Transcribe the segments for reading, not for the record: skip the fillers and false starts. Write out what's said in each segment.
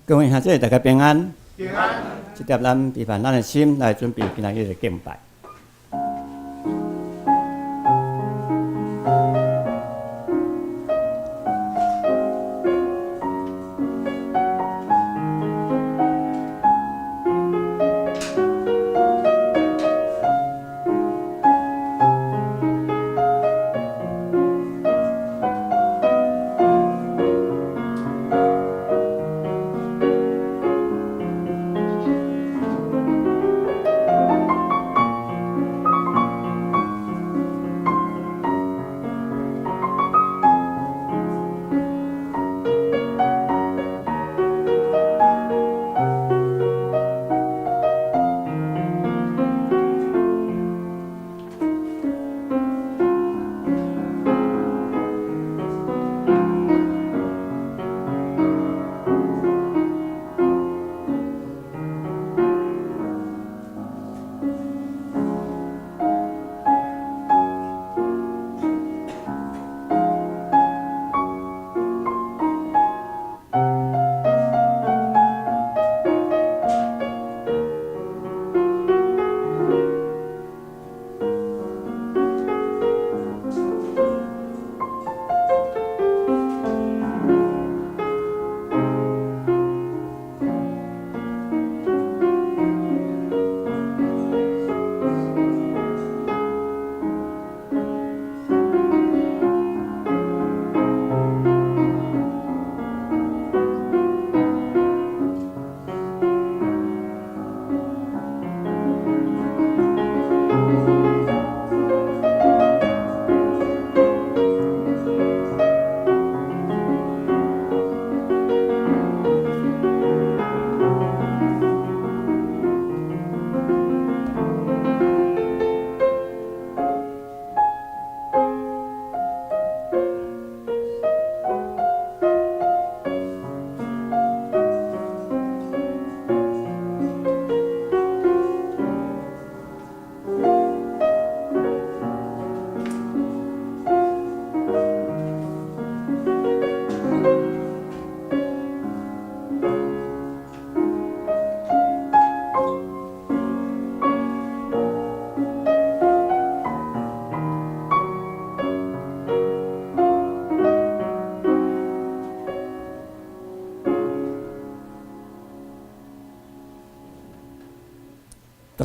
各位兄弟，大家平安。平安。這碟咱預備咱的心來準備今仔日的敬拜。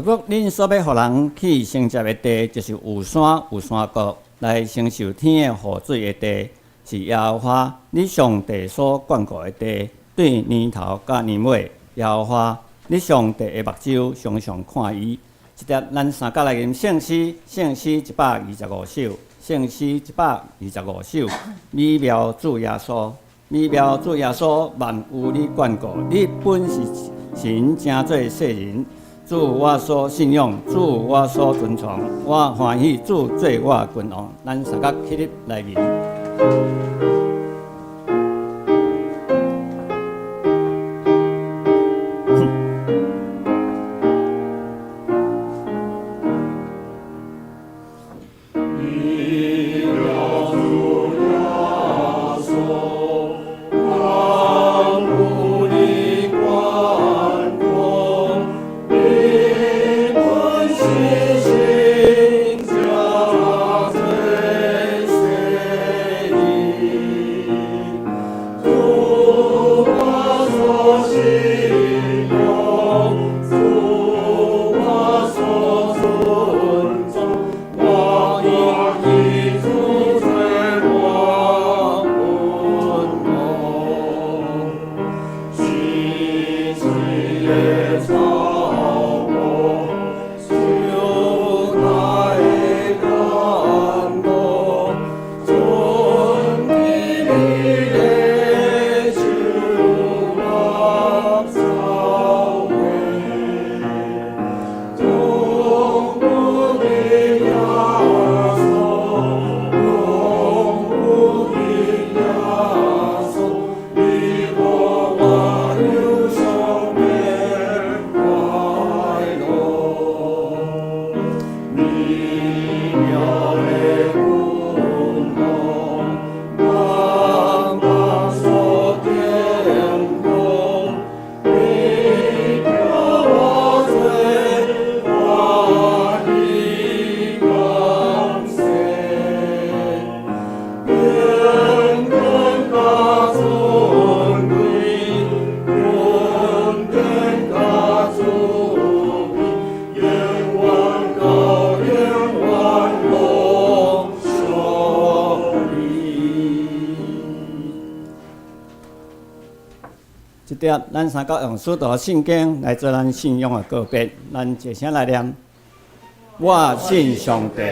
独獨恁所欲予人去承接的地，就是有山有山谷來承受天的雨水的地，是耶和華你上帝所眷顧的地。對年頭佮年尾，耶和華你上帝的目睭常常看伊。這節咱三佮來吟聖詩，聖詩125首，聖詩一百二十五首，美妙主耶穌，美妙主耶穌，萬有你眷顧，你本是神，成做世人。主我所信仰，主我所尊崇，我歡喜主做我君王。咱三佮起立來吟。這節咱三佮用使徒信經來做咱信仰的告別，咱齊聲來念：我信上帝，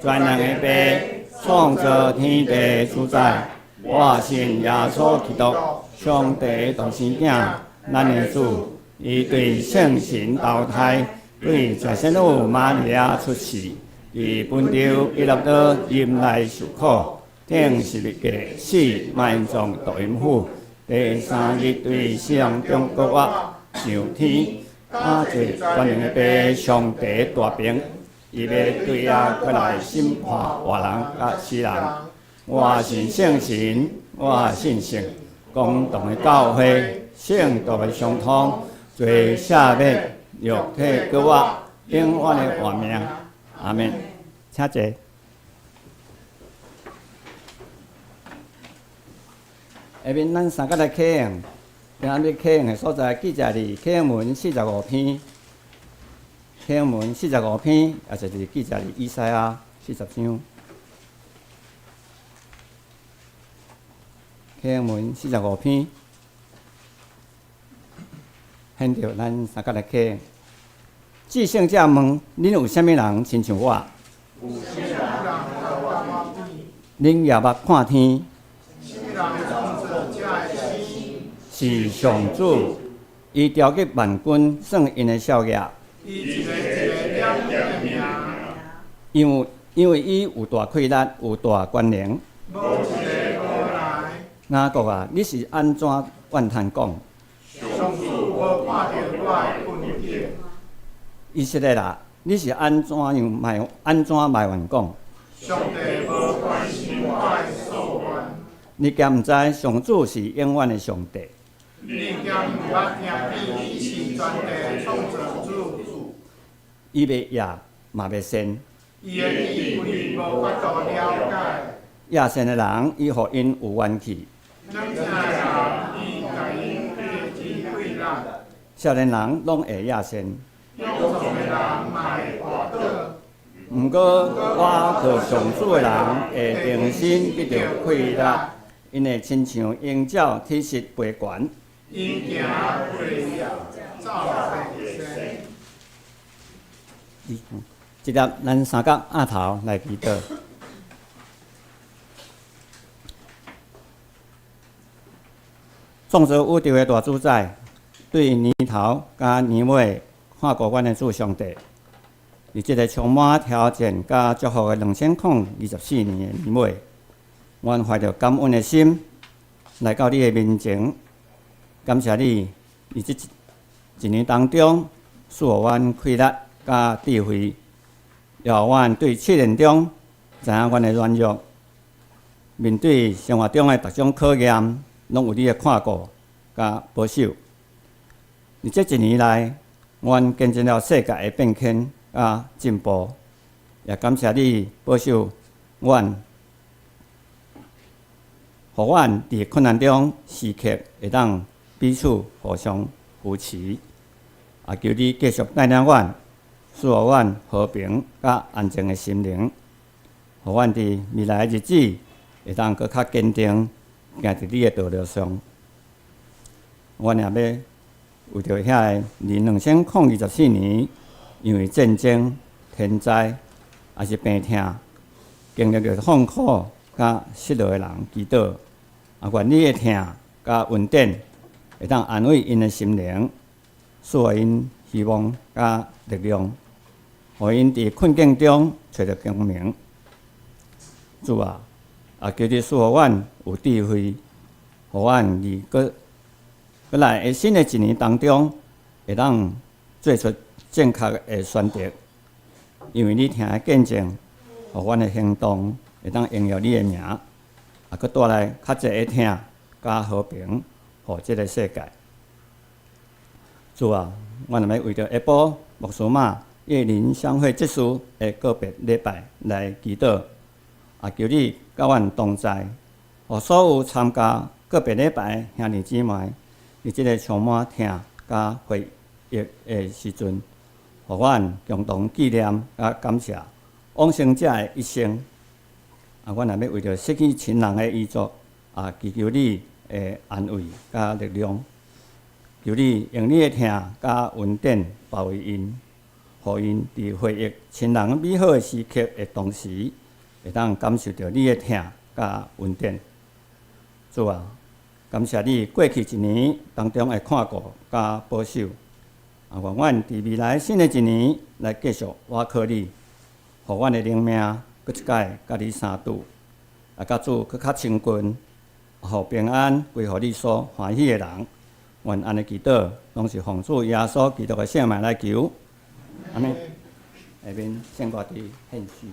全能的父，創造天地主宰。我信耶穌基督，上帝的獨生囝，咱的主。伊對聖神投胎，對在聖女瑪利亞出世，佇本丟彼拉多忍耐受苦，釘十字架死，埋葬墮陰府。第三日對死人中復活，上天，倚坐全能的父上帝大爿，伊欲對遐閣來審判活人佮死人。我信聖神，我信聖公同的教會，聖徒的相通，罪赦免，肉體復活，永遠的活命。阿們。請坐。下面咱三佮來啟用，今仔日啟用的所在記載佇啟用文四十五篇，啟用文四十五篇，也就是記載佇以賽亞40章。啟用文四十五篇，現著咱三佮來啟用。至聖者問：恁有啥物人親像我？恁舉目看天。是上主，伊調集萬軍，算𪜶的數額。因為伊有大氣力，有大權能。雅各啊，你是按怎怨嘆講？以色列啊，你是按怎樣埋按怎埋怨講？你敢毋知上主是永遠的上帝？伊袂夜嘛袂睡。夜睡的人，伊予𪜶有元氣。少年人攏會夜睡。強壯的人嘛會跋倒。毋過，倚靠上主的人會重新得著氣力，𪜶會親像鷹鳥體質飛懸。𪜶行過葉，走會酸。這粒咱三角壓頭來祈禱。創造宇宙的大主宰，對年頭佮年尾看顧阮的主上帝，佇這个充滿挑戰佮祝福的2024年的年尾，阮懷著感恩的心來到你的面前，感謝你佇這一年當中賜予阮氣力佮智慧，也予阮對試煉中知影阮的軟弱，面對生活中的逐種考驗，攏有你的看顧佮保守。佇這一年內，阮見證了世界的變遷佮進步，也感謝你保守阮，予阮佇困難中時刻會當彼此互相扶持。也求你繼續帶領阮，賜予阮和平佮安靜的心靈，予阮佇未來的日子會當閣較堅定行佇你的道路上。阮也欲為著遐个佇2024年，因為戰爭、天災，抑是病痛，經歷著痛苦佮失落的人祈禱，也願你的疼佮恩典會當安慰𪜶的心靈，賜予𪜶希望佮力量，予𪜶佇困境中揣著光明。主啊，也求你賜予阮有智慧，予阮佇閣閣來的新的一年當中，會當做出正確的選擇。因為你疼的見證，予阮的行動會當榮耀你的名，也閣帶來較濟的疼佮和平，予這个世界。主啊，阮若欲為著下晡牧師馬葉林相會執事的告別禮拜來祈禱，也求你佮阮同在，予所有參加告別禮拜的兄弟姊妹，佇這个充滿疼佮回憶的時陣，予阮共同紀念佮感謝往生者的一生。啊，阮若欲為著失去親人的遺族，也祈求你的安慰佮力量，求你用你的疼佮恩典包圍𪜶，予𪜶佇回憶親人美好的時刻的同時，會當感受著你的疼佮恩典。主啊，感謝你過去一年當中的看顧佮保守，也願阮佇未來新的一年來繼續倚靠你，予阮的靈命閣一擺佮你相拄，也佮主閣較親近，予平安歸予你所歡喜的人。阮按呢祈禱，攏是奉主耶穌基督的聖名來求。阿們。下面聖歌佇獻詩。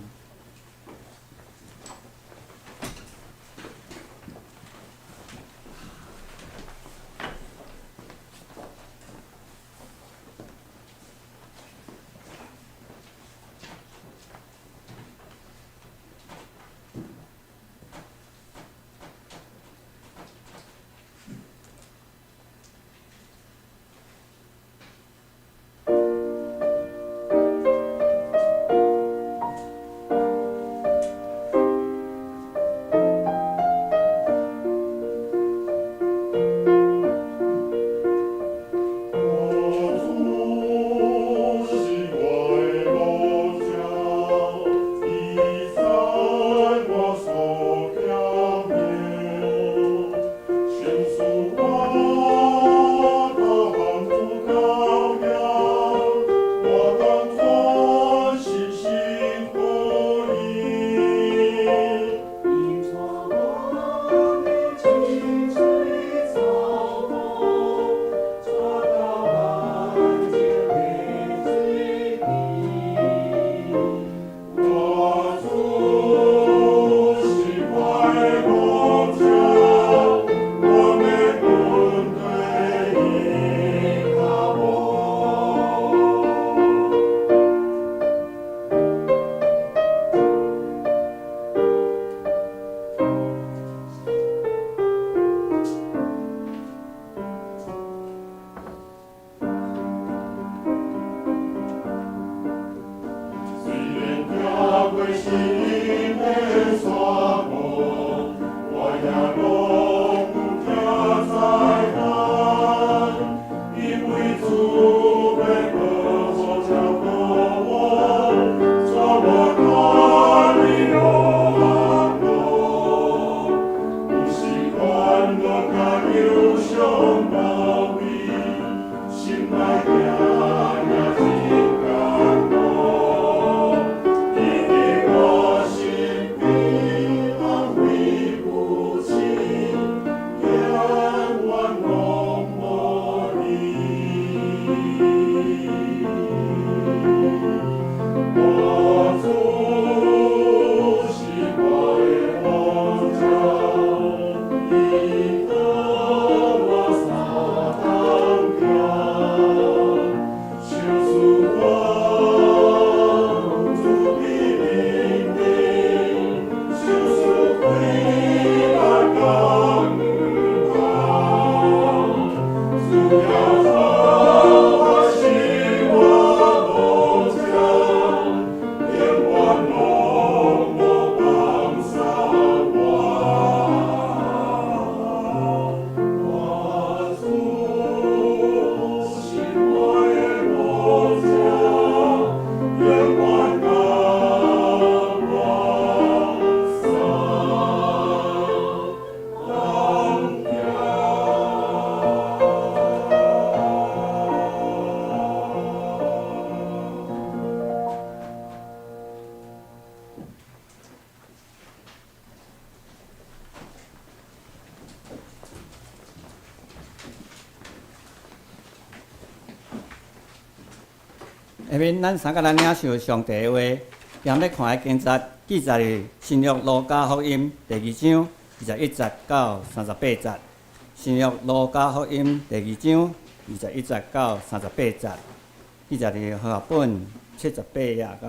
下面咱三個來領受上帝的話，今欲看的經節記載佇新約路加福音第二章21節到38節。新約路加福音第二章21節到38節，記載佇和合本78頁到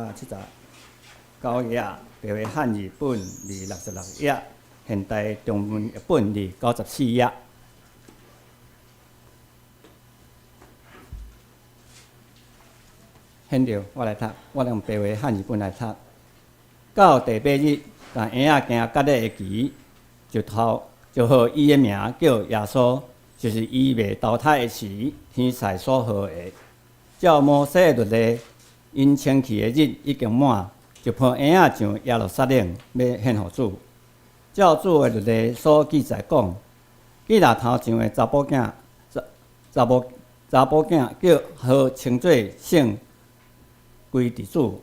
79頁，白話漢字本佇66頁，現代中文譯本佇94頁。現著我來讀，我用白話漢字本來讀。到第八日，共嬰仔行割禮的期，就頭就號伊的名叫耶穌，就是伊未投胎的時，天使所號的。照摩西的律例，𪜶清氣的日已經滿，就抱嬰仔上耶路撒冷，欲獻予主。照主的律例所記載講，彼若頭上的查埔囝，查查某查埔囝叫號稱做聖。歸佇主，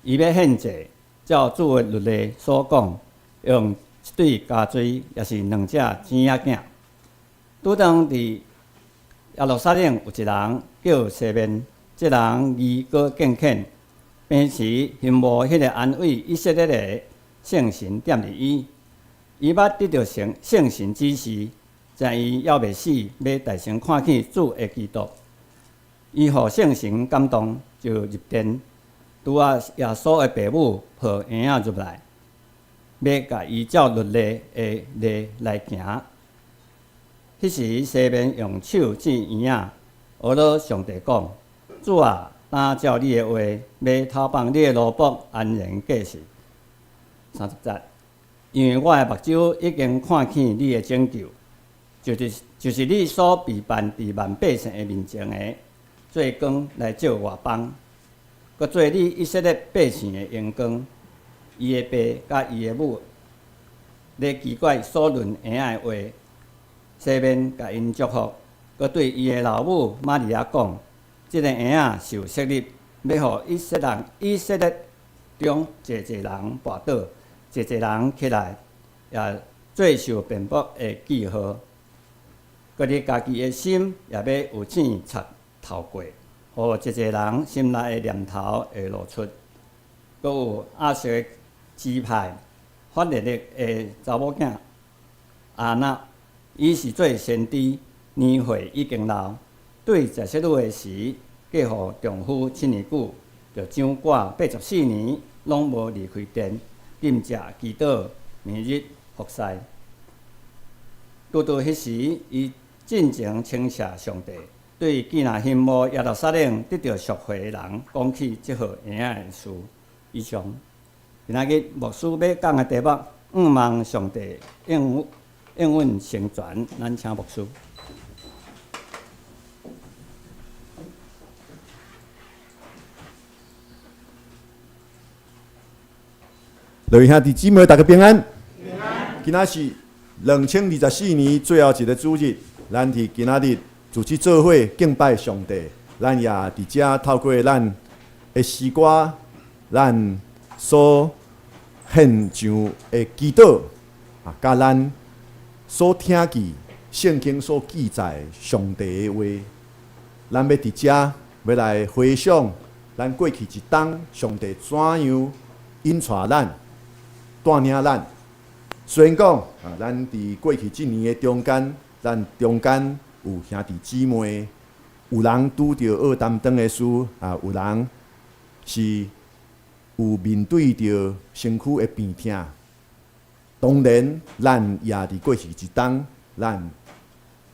伊欲獻祭，照主的律例所講，用一對家錐，抑是兩隻糋仔囝。拄當佇耶路撒冷有一人叫西面，這人義閣敬虔，平時欣慕彼个安慰以色列的聖神踮佇伊。伊捌得著聖聖神指示，知伊猶未死，欲大先看見主的基督。伊予聖神感動，就入殿，拄仔耶穌的爸母抱嬰仔入來，欲共伊照律例的禮來行。彼時西面用手指嬰仔，呵咾上帝講：主啊，當照你的話，欲透放你的奴僕安然過世。30節，因為我的目睭已經看見你的拯救，就是你所備辦佇萬百姓的面前的。做光來照外邦，閣做你以色列百姓的榮光。伊的爸佮伊的母咧奇怪所論嬰仔的話，西面共𪜶祝福，閣對伊的老母瑪利亞講：這个嬰仔受設立，欲予以色列以色列中濟濟人跋倒，濟濟人起來，也做受辯駁的記號。閣你家己的心也欲有箭插透過，予濟濟人心內的念頭會露出。閣有亞設支派法勒力的查某囝亞那，伊是做先知，年歲已經老，對十七女的時，嫁予丈夫七年久，就掌管84年，攏無離開殿，禁食祈禱，每日服侍。拄拄彼時，伊盡情稱謝上帝。對既若欣慕耶路撒冷得著贖回的人講起這號嬰仔的事。以上，今仔日牧師欲講的題目，向望上帝應應允成全，咱請牧師。各位兄弟姊妹，大家平安。平安。今仔是2024年最後一个主日，咱佇今仔日組織做伙敬拜上帝。咱也佇遮透過咱的詩歌，咱所獻上的祈禱，啊，佮咱所聽見聖經所記載上帝的話，咱欲佇遮欲來回想咱過去一冬上帝怎樣引帶咱、帶領咱。雖然講啊，咱佇過去這年的中間，咱中間有兄弟姊妹，有人拄著惡擔當的事，啊，有人是有面對著身軀的病痛。當然，咱也佇過去一冬，咱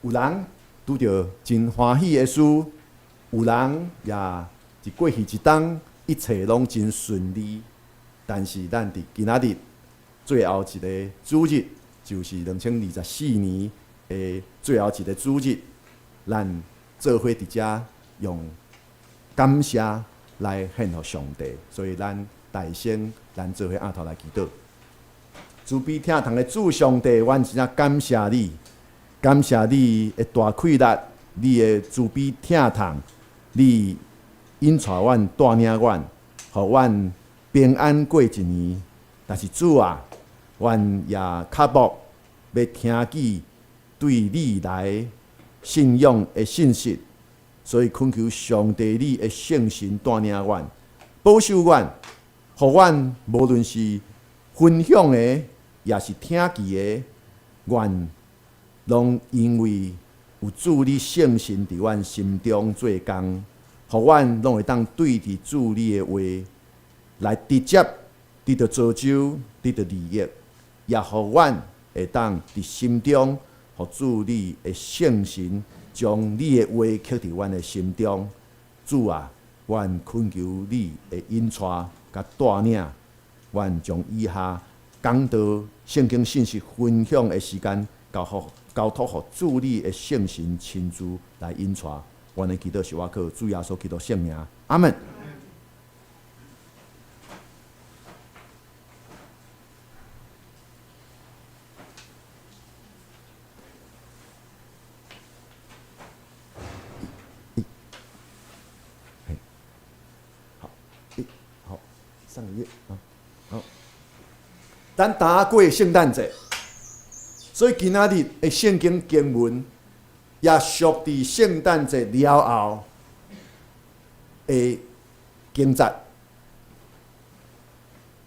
有人拄著真歡喜的事，有人也佇過去一冬一切攏真順利。但是，咱佇今仔日最後一个主日，就是2024年的最後一个主日，咱做伙佇遮用感謝來獻予上帝。所以，咱大聲，咱做伙徛頭來祈禱。慈悲疼痛的主上帝，阮真正感謝你，感謝你的大氣力，你的慈悲疼痛，你引帶阮、帶領阮，予阮平安過一年。但是主啊，阮也渴慕欲聽見對你來信仰的信息，所以懇求上帝你的聖神帶領阮，保守阮，予阮無論是分享的，抑是聽見的，願攏因為有主你聖神佇阮心中做工，予阮攏會當對佇主你的話來直接得著造就，得著利益，也予阮會當佇心中，予主你的聖神將你的話刻佇阮的心中。主啊，阮懇求你的引帶佮帶領，阮將以下講道聖經信息分享的時間，交託予主你的聖神親自來引帶。阮的祈禱是倚靠主耶穌基督聖名，阿門。好，好，上一頁啊，好。咱剛過聖誕節，所以今仔日的聖經經文也屬佇聖誕節了後的經節。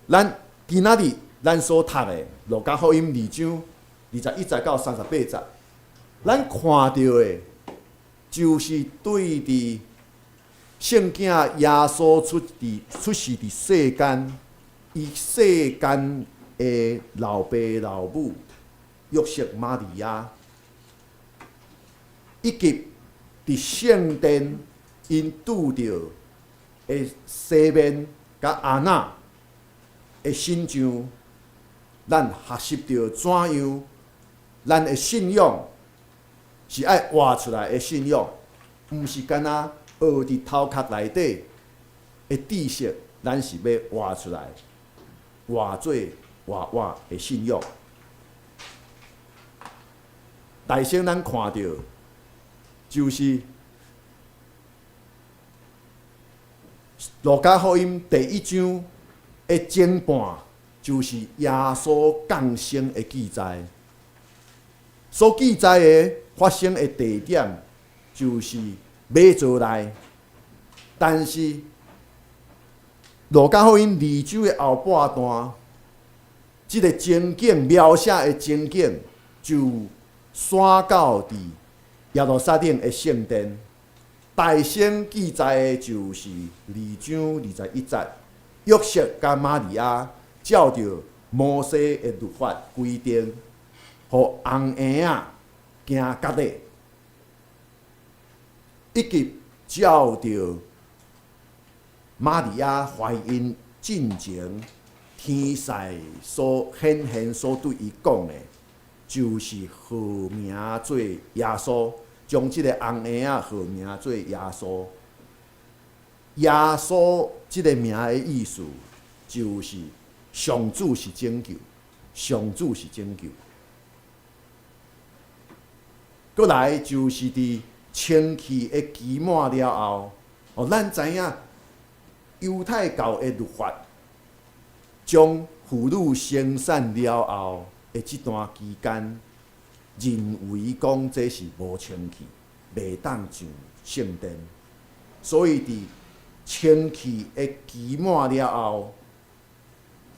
咱今仔日咱所讀的《路加福音》二章21節到38節，咱看著的，就是對佇聖囝耶穌出世佇世間，伊世間的老爸老母約瑟瑪利亞，以及佇聖殿𪜶拄著的西面佮亞那的神像，咱學習著怎樣，咱的信仰是愛活出來的信仰，毋是干焦學佇頭殼內底的知識，咱是欲活出來，活做活活的信仰。大先咱看著，就是路加福音第一章的前半，就是耶穌降生的記載。所記載的發生的地點，就是馬槽內。但是路加福音二章的後半段，這个情景描寫的情景，就徙到佇耶路撒冷的聖殿。大先記載的就是二章21節，約瑟佮瑪利亞照著摩西的律法規定，予紅嬰仔行割禮，以及照著瑪利亞懷孕進前，天使所顯現所對伊講的，就是號名做耶穌，將這个紅嬰仔號名做耶穌。耶穌這个名的意思，就是上主是拯救，上主是拯救。閣來就是佇清氣的期滿了後，哦，咱知影猶太教的律法，將婦女生產了後的這段期間，認為講這是無清氣，袂當上聖殿，所以佇清氣的期滿了後，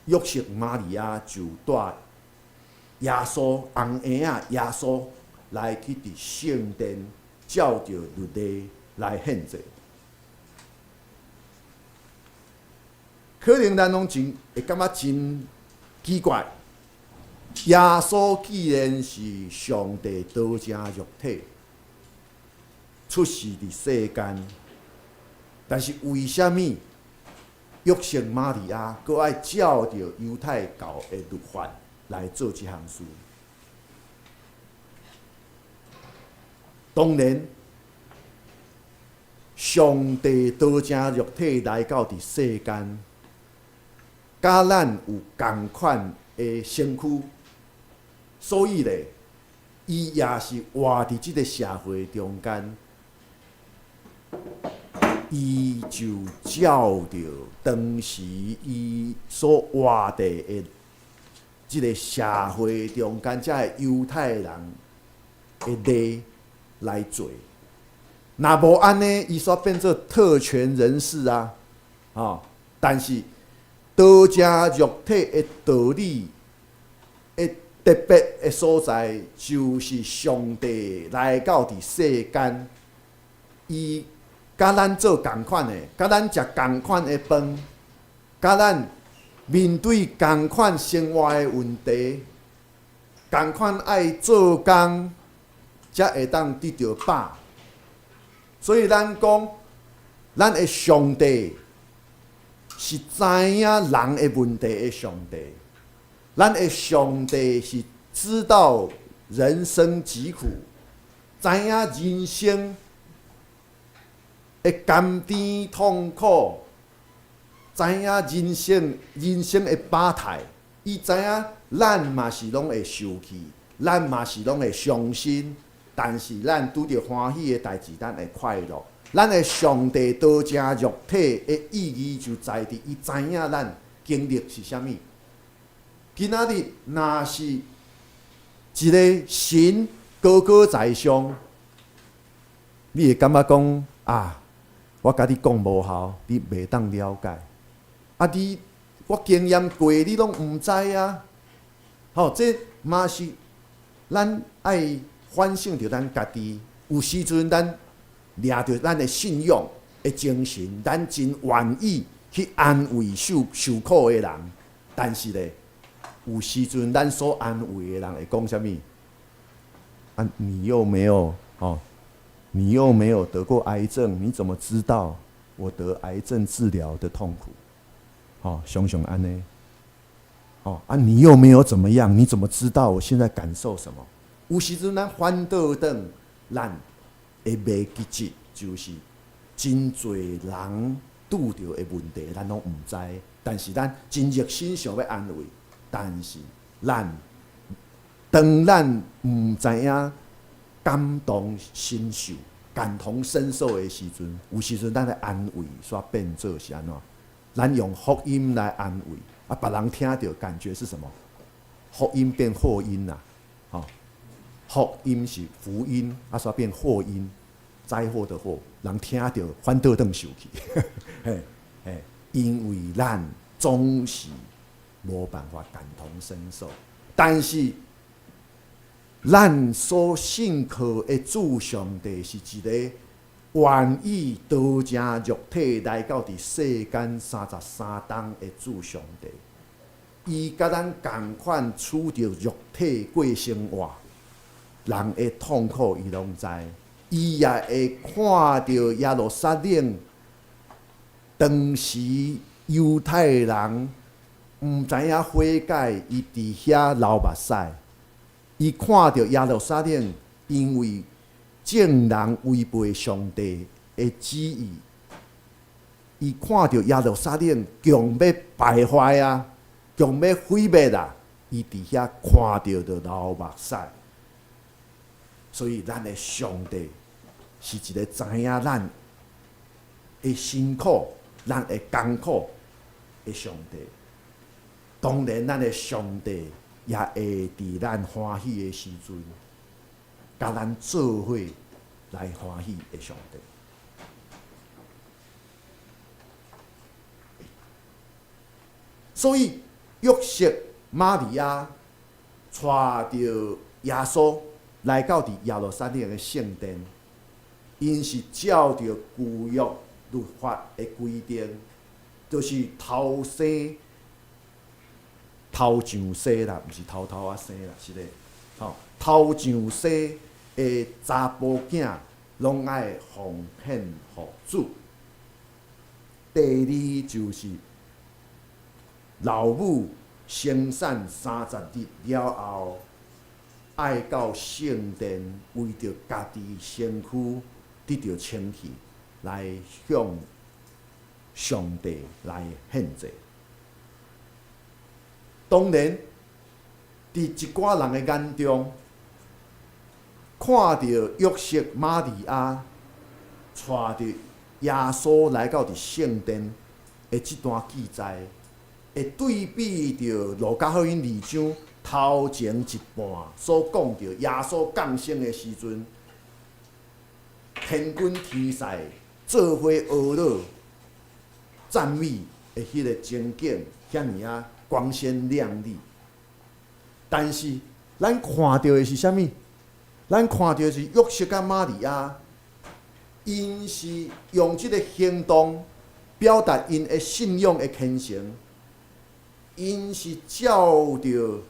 約瑟瑪利亞就帶耶穌紅嬰仔耶穌來去佇聖殿，照著律例來獻祭。可能咱攏真會感覺真奇怪，耶穌既然是上帝道成肉體出世佇世間，但是為啥物約瑟瑪利亞閣愛照著猶太教的律法來做這項事？當然，上帝道成肉體來到佇世間，佮咱有仝款的身軀，所以咧，伊也是活佇這个社會中間，伊就照著當時伊所活佇的這个社會中間，這个猶太人的禮來做。若無按呢，伊煞變做特權人士啊！吼，但是道成肉體的道理的特別的所在，就是上帝來到佇世間，伊佮咱做仝款的，佮咱食仝款的飯，佮咱面對仝款生活的問題，仝款愛做工，才會當得著飽。所以咱講，咱的上帝是知影人的問題的上帝。咱的上帝是知道人生疾苦，知影人生的甘甜痛苦，知影人生的百態。伊知影咱嘛是攏會受氣，咱嘛是攏會傷心。但是咱拄著歡喜的代誌，咱會快樂。咱的上帝道成肉體的意義就在佇伊知影咱經歷是啥物。今仔日若是一個神高高在上，你會感覺講啊，我共你講無效，你袂當了解。啊，你我經驗過，你攏毋知啊。吼，這嘛是咱愛反省著咱家己，有時陣咱掠著咱的信仰的精神，咱真願意去安慰受苦的人，但是咧，有時陣咱所安慰的人會講啥物？啊，你又沒有哦，你又沒有得過癌症，你怎麼知道我得癌症治療的痛苦？哦，常常按呢。哦啊，你又沒有怎麼樣，你怎麼知道我現在感受什麼？有時陣咱反倒轉，咱會袂記得，就是真濟人拄著的問題，咱攏毋知。但是咱真熱心想欲安慰，但是咱當咱毋知影感同身受、感同身受的時陣，有時陣咱的安慰煞變做是按怎？咱用福音來安慰，啊，別人聽著感覺是什麼？福音變禍音啦，吼！福音是福音，啊，煞變禍音，災禍的禍，人聽著反倒轉受氣，嘿，嘿，因為咱總是無辦法感同身受，但是咱所信靠的主上帝是一個願意道成肉體來到佇世間33冬的主上帝，伊佮咱仝款處著肉體過生活。人的痛苦，伊攏知，伊也會看著耶路撒冷當時猶太人毋知影悔改，伊佇遐流目屎。伊看著耶路撒冷因為眾人違背上帝的旨意，伊看著耶路撒冷強欲敗壞啊，強欲毀滅啊，伊佇遐看著就流目屎。所以，咱的上帝是一個知影咱的辛苦、咱的艱苦的上帝。當然，咱的上帝也會佇咱歡喜的時陣，佮咱做伙來歡喜的上帝。所以，約瑟、瑪利亞帶著耶穌來到佇耶路撒冷的聖殿，𪜶是照著舊約律法的規定，就是頭生頭上生啦，毋是頭頭仔生啦，是咧，吼，頭上生的查埔囝，攏愛奉獻予主。第二就是老母生產30日了後，愛到聖殿為著家己身軀得著清氣，來向上帝來獻祭。當然，佇一寡人的眼中，看著約瑟、瑪利亞帶著耶穌來到佇聖殿的這段記載，會對比著路加福音二章頭前一半所講著耶穌降生的時陣，天軍天使做伙呵咾讚美的彼个情景，遐爾仔光鮮亮麗。但是，咱看著的是啥物？咱看著的是約瑟佮瑪利亞，𪜶是用這个行動表達𪜶的信仰的虔誠，𪜶是照著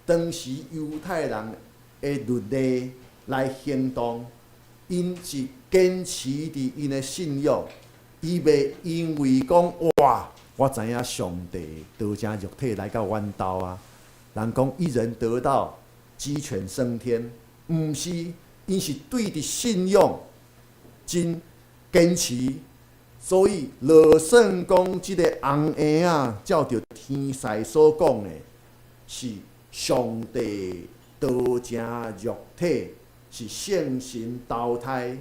當時猶太人的律例來行動，𪜶是堅持佇𪜶的信仰，伊袂因為講哇，我知影上帝道成肉體來到阮兜啊。人講一人得道，雞犬升天，毋是，𪜶是對佇信仰真堅持，所以就算講這個紅嬰仔照著天使所講的，是上帝道成肉體，是聖神投胎，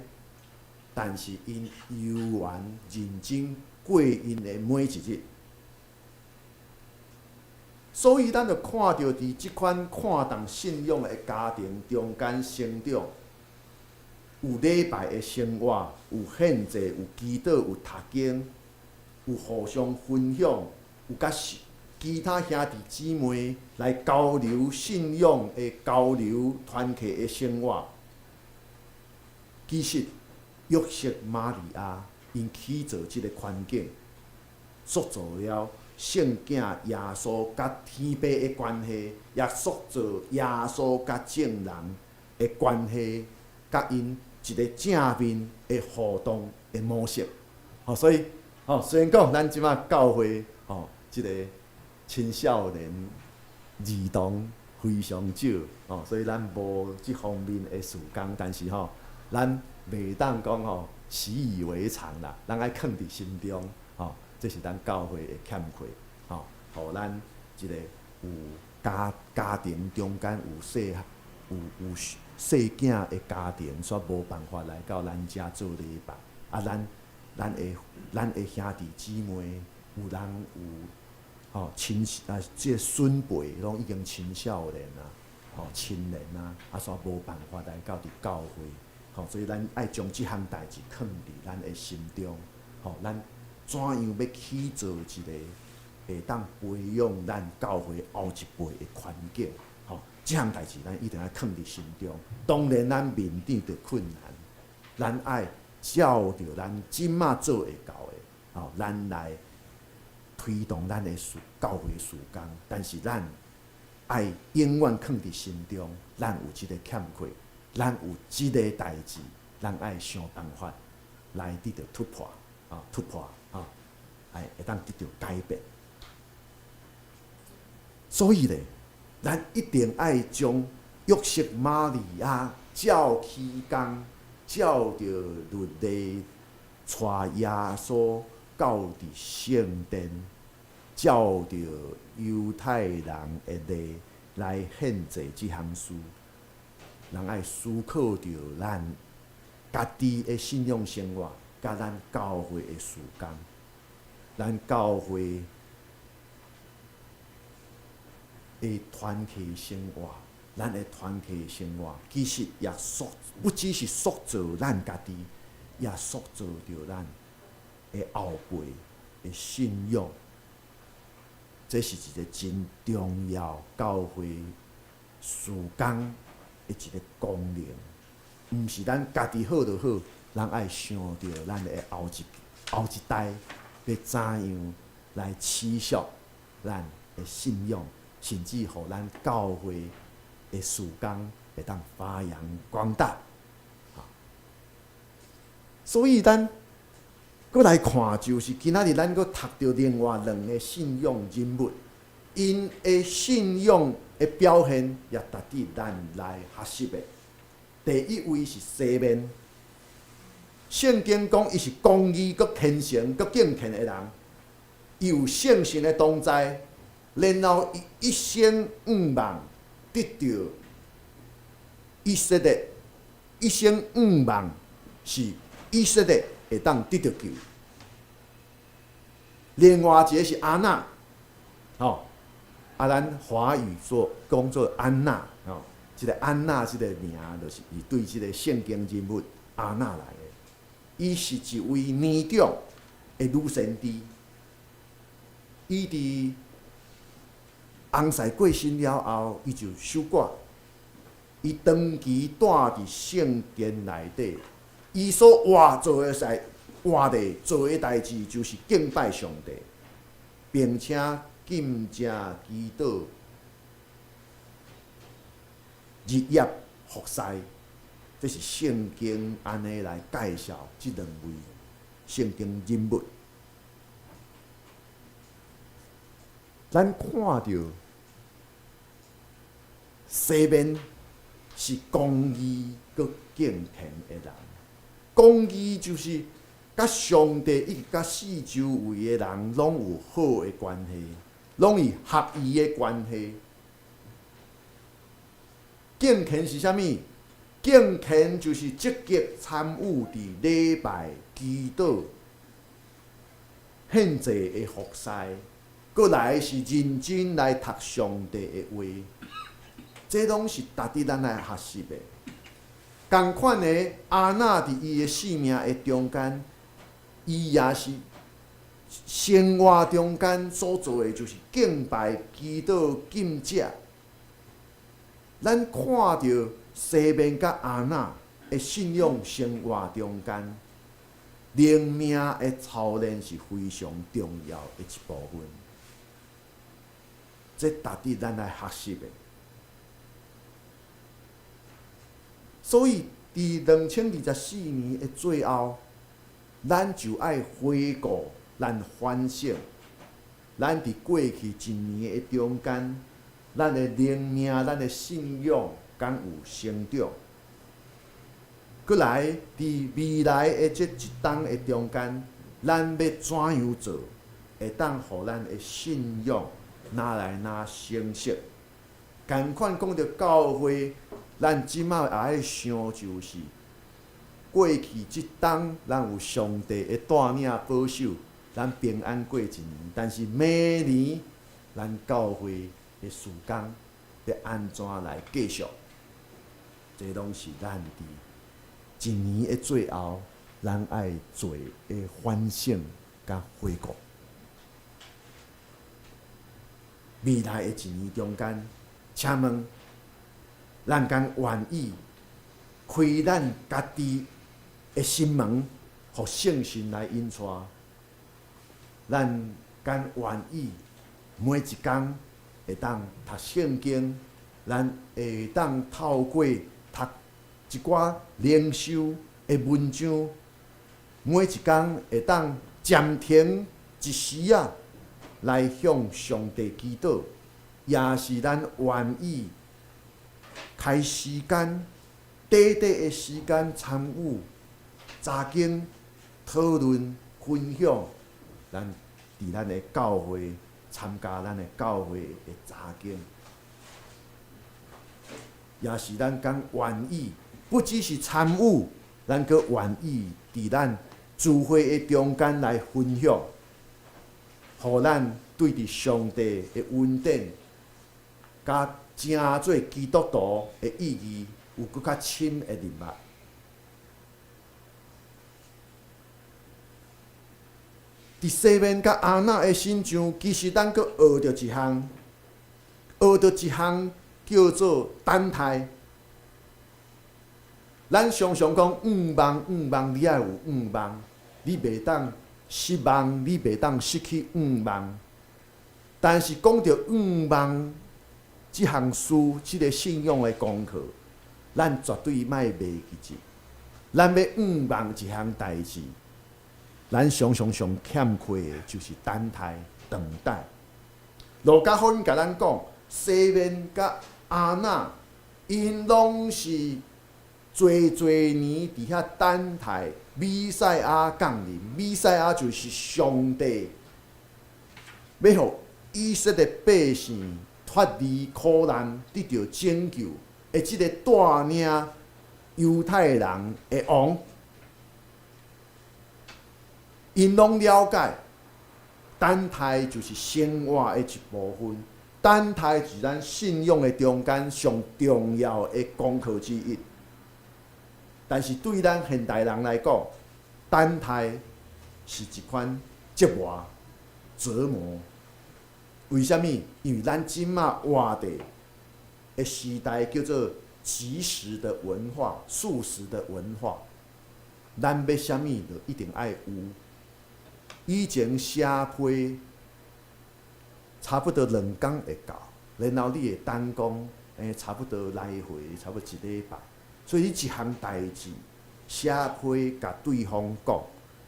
但是𪜶猶原認真過𪜶的每一日。所以，咱就看著佇這款看重信仰的家庭中間成長，有禮拜的生活，有獻祭，有祈禱，有讀經，有互相分享，有佮其他兄弟姊妹來交流信仰的交流團契的生活。其實，約瑟瑪利亞𪜶起造這个環境，塑造了聖囝耶穌佮天父的關係，也塑造耶穌佮眾人的關係，佮𪜶一个正面的互動的模式。吼，所以，吼，雖然講咱這馬教會，吼，這个青少年兒童非常少，吼，所以咱無這方面的事工，但是吼，咱袂當講吼習以為常啦，咱愛囥佇心中，吼，這是咱教會的欠缺，吼，予咱這个有家庭中間有細有有細囝的家庭，煞無辦法來到咱遮做禮拜。啊，咱的兄弟姊妹有人有吼親啊，這个孫輩攏已經青少年啊，吼青年啊，啊，煞無辦法來到佇教會，吼，所以咱愛將這項代誌囥佇咱的心中，吼，咱怎樣欲起造一个會當培養咱教會後一輩的環境，吼，這項代誌咱一定愛囥佇心中。當然，咱面對著困難，咱愛照著咱這馬做會到的，吼，咱來推動咱的事教會事工。但是咱愛永遠囥佇心中，咱有這个欠缺，咱有這个代誌，咱愛想辦法來得著突破，啊，突破，啊，愛會當得著改變。所以咧，咱一定愛將約瑟瑪利亞照起工，照著律例，帶耶穌到佇聖殿，照著猶太人的禮來獻祭這項事，人愛思考著咱家己的信仰生活，佮咱教會的事工，咱教會的團契生活，咱的團契生活，其實也塑，不只是塑造咱家己，也塑造著咱的後輩的信仰。這是一个真重要教會事工的一个功能，毋是咱家己好就好，咱愛想著咱的後一代欲怎樣來持續咱的信仰，甚至予咱教會的事工會當發揚光大。所以咱閣來看，就是今仔日咱閣讀著另外兩个信仰人物，𪜶的信仰的表現也值得咱來學習的。第一位是西面，聖經講伊是公義、閣虔誠、閣敬虔的人，伊有聖神的同在，然後伊一生向望得著以色列，一生向望是以色列會當得著救。另外一个是亞那，吼，啊，咱華語說講做安娜，吼，這个安娜這个名，就是對這个聖經人物亞那來的。伊是一位年長的女先知。伊佇翁婿過身了後，伊就守寡。伊長期蹛佇聖殿內底，伊所活做的事、活咧做的代誌，就是敬拜上帝，並且禁食祈禱，日夜服侍。這是聖經按呢來介紹這兩位聖經人物。咱看著西面是公義閣敬虔的人，公義就是佮上帝以及佮四周圍的人攏有好的關係，攏是合意的關係。敬虔是啥物？敬虔就是積極參與佇禮拜、祈禱、獻祭的服侍，閣來是認真來讀上帝的話，這攏是值得咱來學習的。仝款的，亞那佇伊的生命的中間，伊也是生活中間所做的，就是敬拜、祈禱、禁食。咱看著西面佮亞那的信仰生活中間，靈命的操練是非常重要的一部分。這值得咱來學習的。所以，佇2024年的最後，咱就愛回顧、咱反省，咱佇過去一年的中間，咱的靈命、咱的信仰，敢有成長？閣來，佇未來的這一冬的中間，咱欲怎樣做，會當予咱的信仰愈來愈成熟？仝款講著教會，咱這擺也愛想，就是過去這冬，咱有上帝的帶領保守，咱平安過一年。但是明年，咱教會的事工欲按怎來繼續？這攏是咱佇一年的最後，咱愛做的反省佮回顧。未來的一年中間，請問咱敢願意開咱家己的心門，予聖神來引帶？咱敢願意每一工會當讀聖經？咱會當透過讀一寡靈修的文章，每一工會當暫停一時仔，來向上帝祈禱，也是咱願意開時間，短短的時間參與查經、討論、分享，咱佇咱的教會參加咱的教會的查經，也是咱敢願意，不只是參與，咱閣願意佇咱聚會的中間來分享，予咱對佇上帝的恩典，佮成做基督徒的意義有閣較深的認捌。佇西面佮亞那的身上，其實咱閣學著一項，學著一項叫做等待。咱常常講向望，向望，你愛有向望，你袂當失望，你袂當失去向望。但是講著向望這項事，這个信仰的功課，咱絕對莫袂記得。咱欲向望一項代誌，咱常常上欠缺的就是等待，等待。路加福音共咱講，西面佮亞那，𪜶攏是濟濟年佇遐等待彌賽亞降臨。彌賽亞就是上帝欲予以色列百姓脫離苦難、得著拯救的這个帶領猶太人的王。𪜶攏了解，等待就是生活的一部分，等待是咱信仰的中間上重要的功課之一。但是對咱現代人來講，等待是一款折磨、折磨。為啥物？因為咱這馬活佇的時代叫做即時的文化、速食的文化。咱欲啥物就一定愛有。以前寫批差不多2工會到，然後你會等講，差不多來回差不多一禮拜。所以你一項代誌寫批共對方講，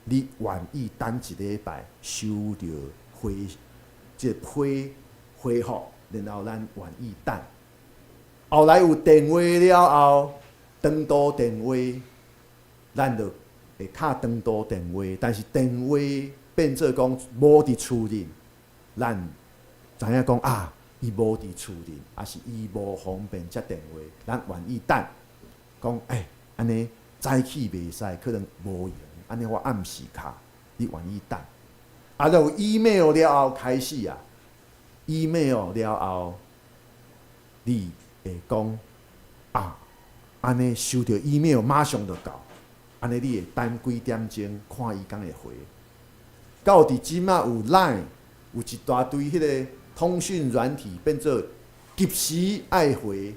你願意等一禮拜收著回這個批回覆，然後咱願意等。後來有電話了後，長途電話，咱就會敲長途電話，但是電話變做講無佇厝裡，咱知影講啊，伊無佇厝裡，抑是伊無方便接電話，咱願意等。講按呢早起袂使，可能無閒，按呢我暗時敲，你願意等。啊，有 email 了後開始啊，email 了後，你會講啊，按呢收著 email 馬上就到，按呢你會等幾點鐘看伊敢會回。到佇這馬有 Line，有一大堆彼个通訊軟體變做及時愛回，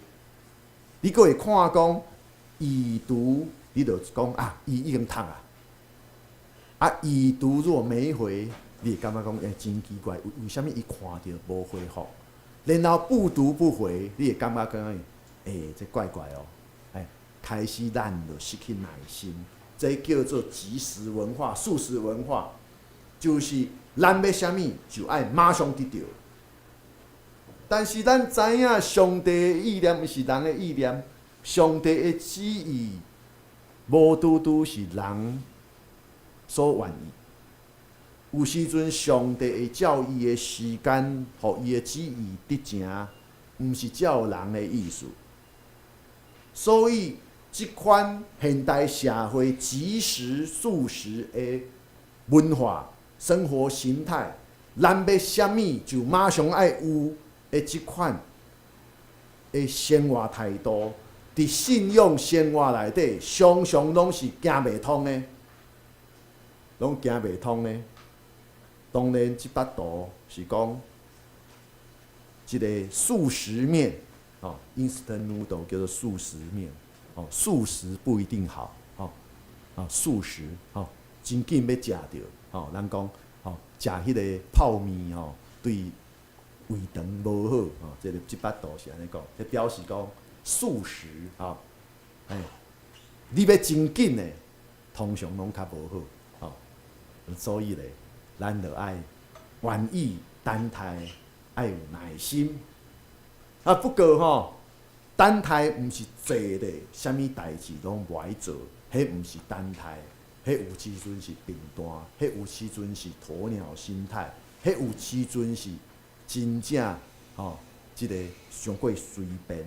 你閣會看講已讀，你就講啊，伊已經讀啊。啊，已讀若沒回，你會感覺講真奇怪，為啥物伊看著無回覆？然後不讀不回，你會感覺講這怪怪哦。開始咱就失去耐心，這叫做即時文化、速食文化，就是咱欲啥物就愛馬上得著。但是咱知影上帝的意念毋是人的意念，上帝的旨意無拄拄是人所願意。有時陣上帝會照伊的時間，予伊的旨意得成，毋是照人的意思。所以，這款現代社會即時速食的文化、生活形態，咱欲啥物就馬上愛有的這款的生活態度，佇信仰生活內底，常常攏是行袂通的，攏行袂通的。當然，這幅圖是講這個速食麵，哦，instant noodle 叫做速食麵，哦，速食不一定好，哦，啊，速食，哦，真緊欲食著，哦，人講，哦，食彼个泡麵吼，對胃腸無好，哦，這個這幅圖是按呢講，這表示講速食，吼，你欲真緊的，通常攏較無好，吼，所以咧，咱著愛願意等待，愛有耐心。啊，不過吼，等待毋是坐咧，啥物代誌攏無愛做，彼毋是等待，彼有時陣是貧惰，彼有時陣是鴕鳥心態，彼有時陣是真正吼，這个傷過隨便。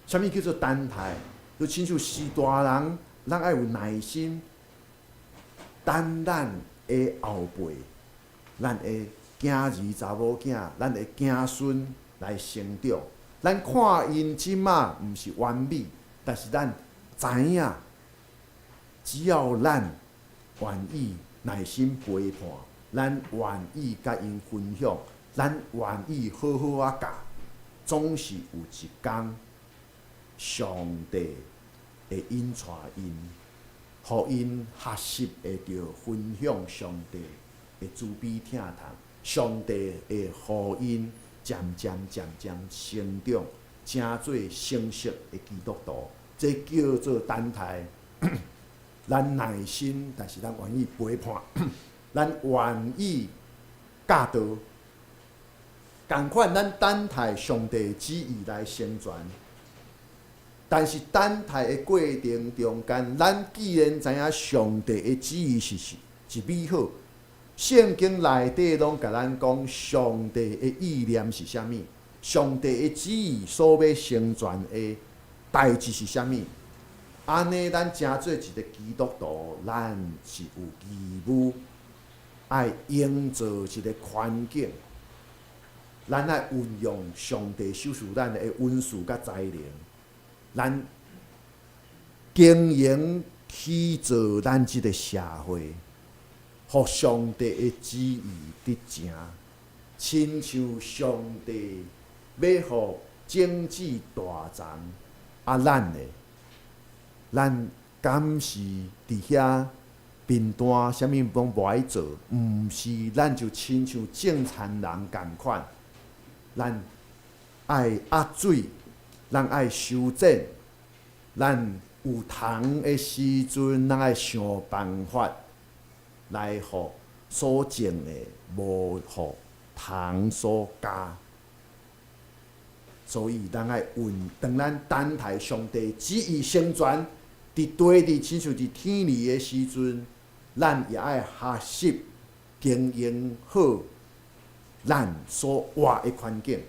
啥物叫做等待？就親像序大人，咱愛有耐心，等咱的後輩，咱的囝兒查某囝，咱的囝孫來成長。咱看𪜶這馬毋是完美，但是咱知影，只要咱願意耐心陪伴，咱願意共𪜶分享，咱願意好好仔教，總是有一工，上帝會引帶𪜶，予𪜶學習會著分享上帝的慈悲疼痛，上帝會予𪜶漸漸漸漸成長，成做成熟的基督徒。這叫做等待。咱耐心，但是咱願意陪伴，咱願意教導。仝款，咱等待上帝旨意來成全。但是等待的過程中間，咱既然知影上帝的旨意是美好，聖經內底攏共咱講上帝的意念是啥物，上帝的旨意所欲成全的代誌是啥物。按呢，咱成做一个基督徒，咱是有義務愛營造一个環境，咱愛運用上帝賞賜咱的恩賜佮才能，咱經營起起造咱這个社會，予上帝的旨意得成，親像上帝欲予種子大欉，啊，咱呢？咱敢是佇遐貧惰，啥物攏無愛做？毋是，咱就親像種田人仝款，咱愛壓水，咱愛修剪，咱有蟲的時陣，咱愛想辦法來予所種的無予蟲所咬。所以，咱愛運，當咱等待上帝旨意成全，佇地裡親像佇天裡的時陣，咱也愛學習經營好咱所活的環境。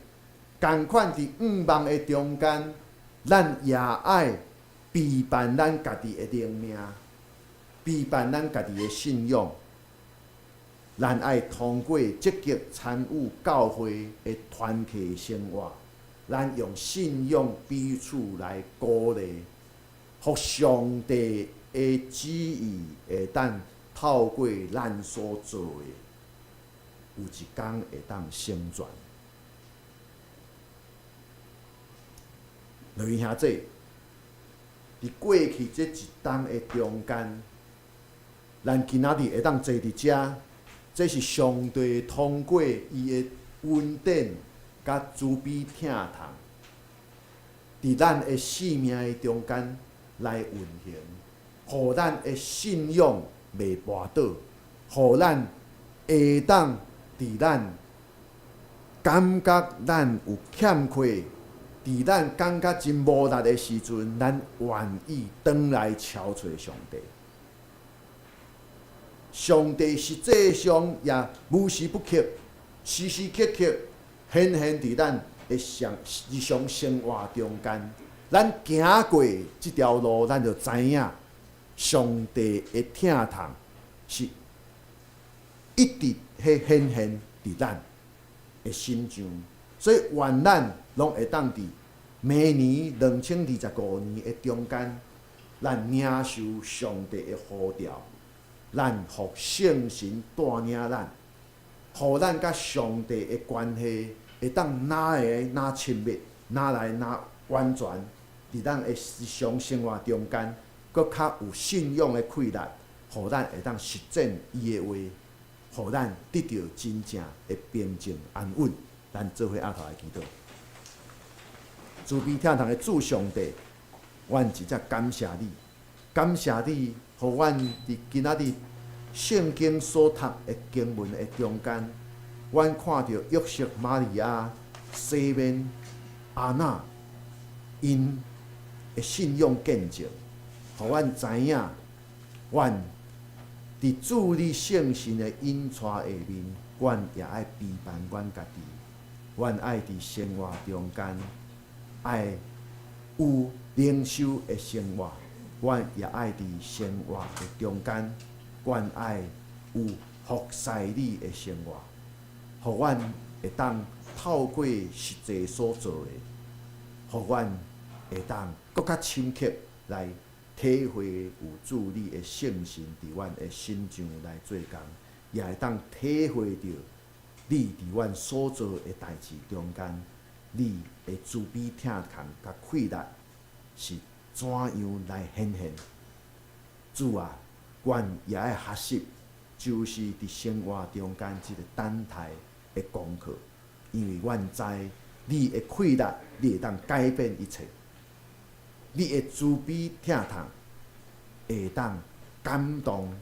仝款佇向望的中間，咱也愛備辦咱家己的靈命，備辦咱家己的信仰。咱愛通過積極參與教會的團契生活，咱用信仰彼此來鼓勵，予上帝的旨意會當透過咱所做的，有一工會當成全。兩位兄弟，佇過去這一冬的中間，咱今仔日會當坐佇遮，這是上帝通過伊的恩典佮慈悲疼痛，佇咱的生命的中間來運行，予咱的信仰袂跋倒，予咱會當佇咱感覺咱有欠缺，佇咱感覺真無力的時陣，咱願意轉來朝揣上帝。上帝實際上也無時不刻、時時刻刻顯現佇咱的上日常生活中間。咱行過這條路，咱就知影上帝的疼痛是一直彼顯現佇咱的身上。所以，願咱攏會當佇明年2025年的中間，咱領受上帝的呼召，咱予聖神帶領咱，予咱佮上帝的關係會當愈來愈親密，愈來愈完全。佇咱的日常生活中間，閣較有信仰的氣力，予咱會當實踐伊的話，予咱得著真正的平靜安穩。咱做伙阿頭來祈禱，慈悲疼痛的主上帝，阮真正感謝你，感謝你，予阮佇今仔日聖經所讀的經文的中間，阮看著約瑟、瑪利亞、西面、亞那，𪜶的信仰見證，予阮知影，阮佇主你聖神的引帶下面，阮也愛備辦阮家己。阮愛佇生活中間愛有靈修的生活，阮也愛佇生活的中間，阮愛有服侍你的生活，予阮會當透過實際所做的，予阮會當閣較深刻來體會有主你的聖神佇阮的身上來做工，也會當體會著你佇阮所做的代誌中間，你的慈悲疼痛佮氣力是怎樣來顯現？主啊，阮也愛學習，就是佇生活中間這个等待的功課，因為阮知你的氣力，你會當改變一切，你的慈悲疼痛會當感動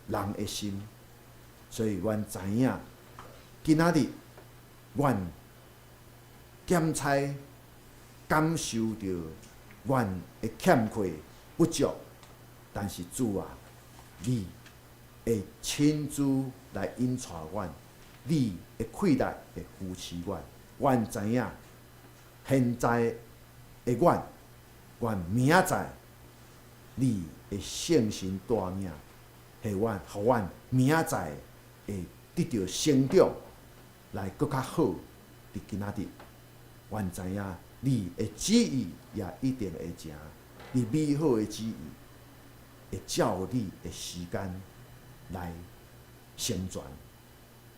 人的心，所以阮知影。今仔日，阮檢採感受著阮的欠缺不足，但是主啊，你會親自來引帶阮，你的氣力會扶持阮。阮知影，現在的阮，阮明仔載，你的聖神帶領，予阮，予阮明仔載會得著成長，來閣較好。佇今仔日，阮知影你的旨意也一定會成，你美好的旨意會照你的時間來成全。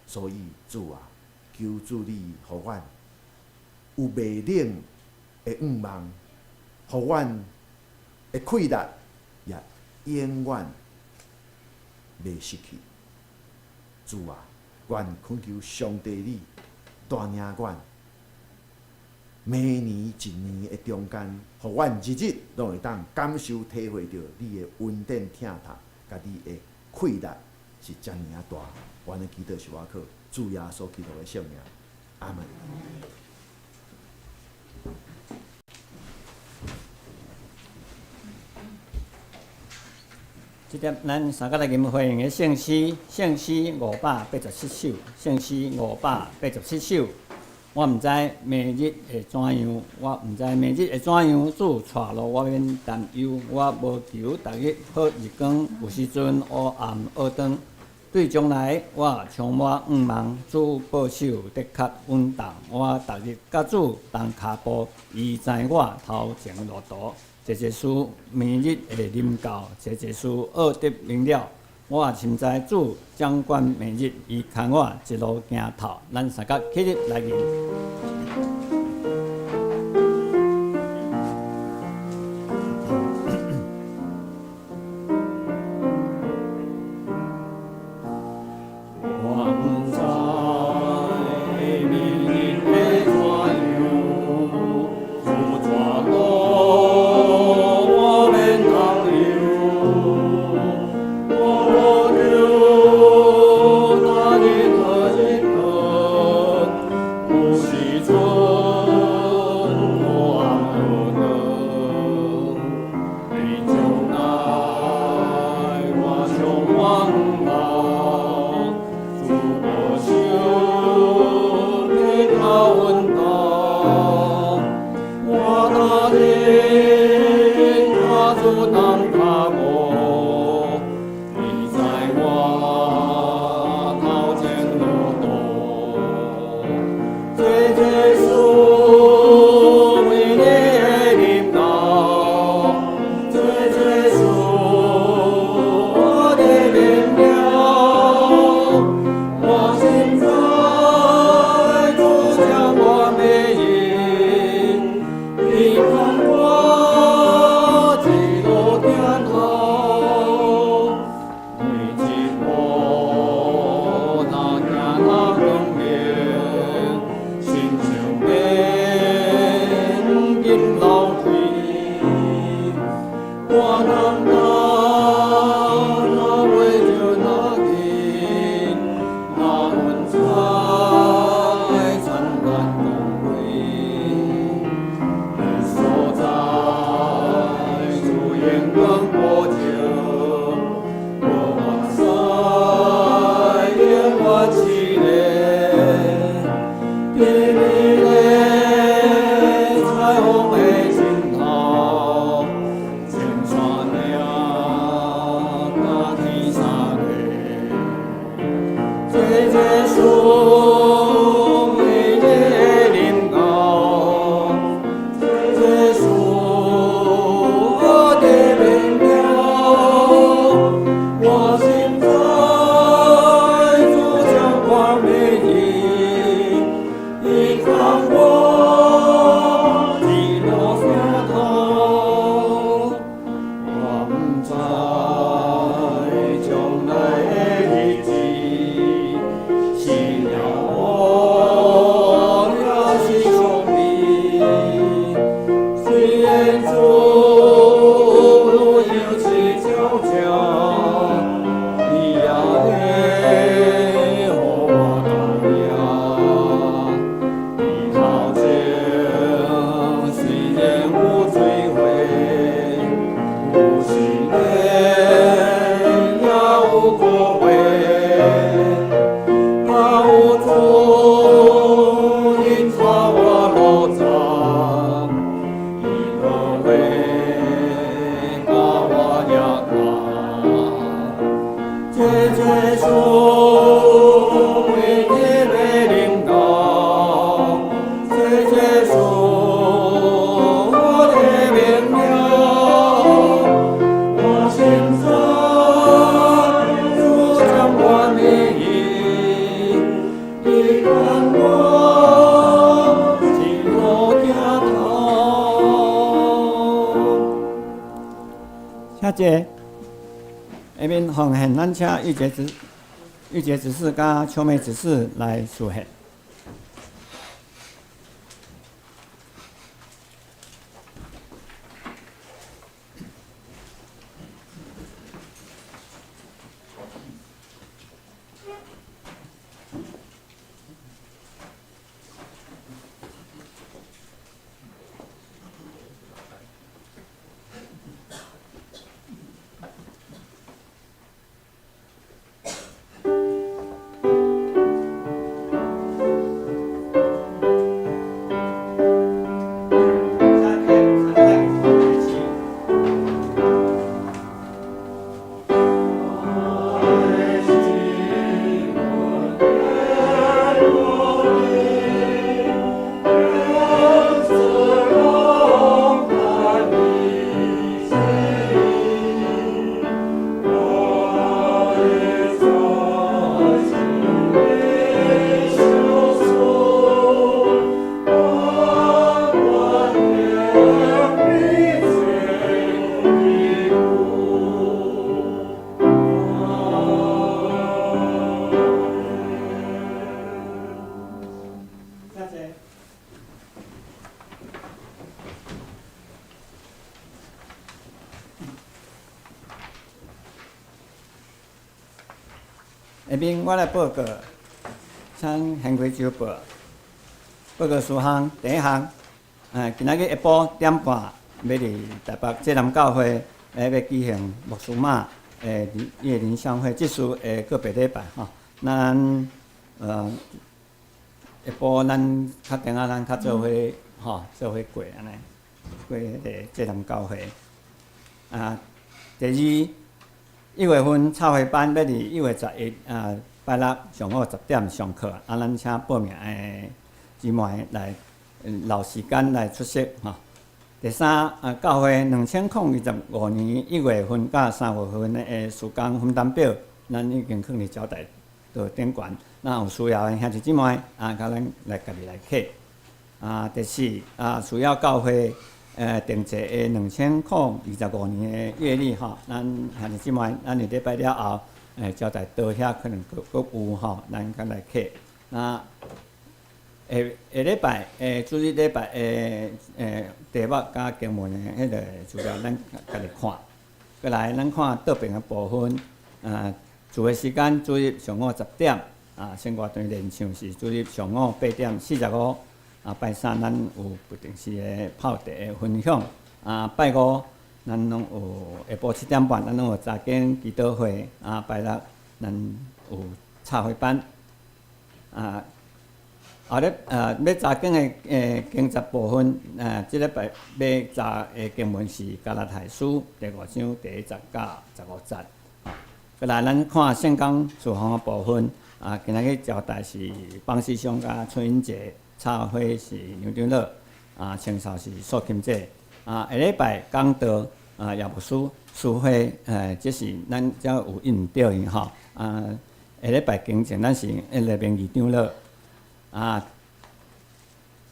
所以主啊，求主你予阮有袂冷的向望，予阮的氣力也永遠袂失去。主啊，阮懇求上帝你帶領阮，明年一年的中間，予阮日日攏會當感受體會著你的恩典疼痛，佮你的氣力是遮爾仔大。阮的祈禱是倚靠主耶穌基督的聖名，阿門。這點咱三個來吟回應的聖詩，聖詩587首，聖詩五百八十七首。我毋知明日會怎樣，我毋知明日會怎樣，主帶路我免擔憂，我無求逐日好日光，有時陣烏暗烏長。對將來我充滿向望，主保守的確穩當。我逐日佮主同跤步，伊知我頭前路途。濟濟事明日會臨到，濟濟事奧得明了。我深知主掌管明日，伊牽我一路行透。咱三個起立來吟。我毋知明日會怎樣，主帶路我免擔憂。我無求逐日好日光，有時陣烏暗烏長。對將來我充滿向望，主保守的確穩當。我逐日佮主同跤步，伊知我頭前路途。濟濟事明日會臨到，濟濟事奧得明了。我深知主掌管明日，伊牽我一路行透。每一步若行若光明，親像電金流水。我通當若袂著若緊，若雲彩燦爛光輝。彼所在主榮光普照，無目屎永遠熾熱。甜美的彩虹的盡頭，青山嶺佮天三個。濟濟事明日會臨到，濟濟事奧得明了。我深知主掌管明日，伊牽我一路行透。我毋知將來的日子是了無，抑是傷悲。雖然主有時照正，伊也會予我到遐。彼頭前雖然有水火，有時咧坐。下面奉献，咱請玉潔執事佮秋梅執事來司獻。下面我來報告，請現貴州報報告事項。第一項，今仔日下晡點半，欲佇台北濟南教會，欲舉行牧師馬的伊的靈相會，這次會個別禮拜吼。咱下晡咱較定仔，咱較做伙吼，做伙過按呢，過彼个濟南教會。啊，第二，1月份插花班欲佇1月11啊，拜六上午10點上課，啊，咱請報名的姊妹來留時間來出席吼。第三，啊，教會2025年1月份佮3月份的事工分擔表，咱已經囥佇招待桌頂懸。若有需要的兄弟姊妹，啊，佮咱來家己來取。啊，第四，啊，需要教會定制的2025年的月曆吼，咱兄弟姊妹，咱禮拜了後，招待桌遐可能閣有吼，咱閣來取。那下下禮拜，主日禮拜的題目佮經文的彼个資料，咱家己看。過來，咱看桌邊的部分，啊，聚會時間主日上午10點，啊，生活團練唱是主日上午8點45。啊，拜三咱有不定時的泡茶的分享。啊，拜五咱攏有下晡7點半，咱攏有查經祈禱會。啊，拜六咱有插花班。啊，後日欲查經的經節部分，這禮拜欲查的經文是加拉太書第五章第一節到15節。過來，咱看聖工事奉的部分。啊，今仔日招待是邦師兄佮崔英杰。插花是杨長老，啊，清掃是素琴姐，啊，下禮拜講道，啊，葉牧師司會，這是咱才有應著伊吼，啊，下禮拜行政咱是彼个名義長老，啊，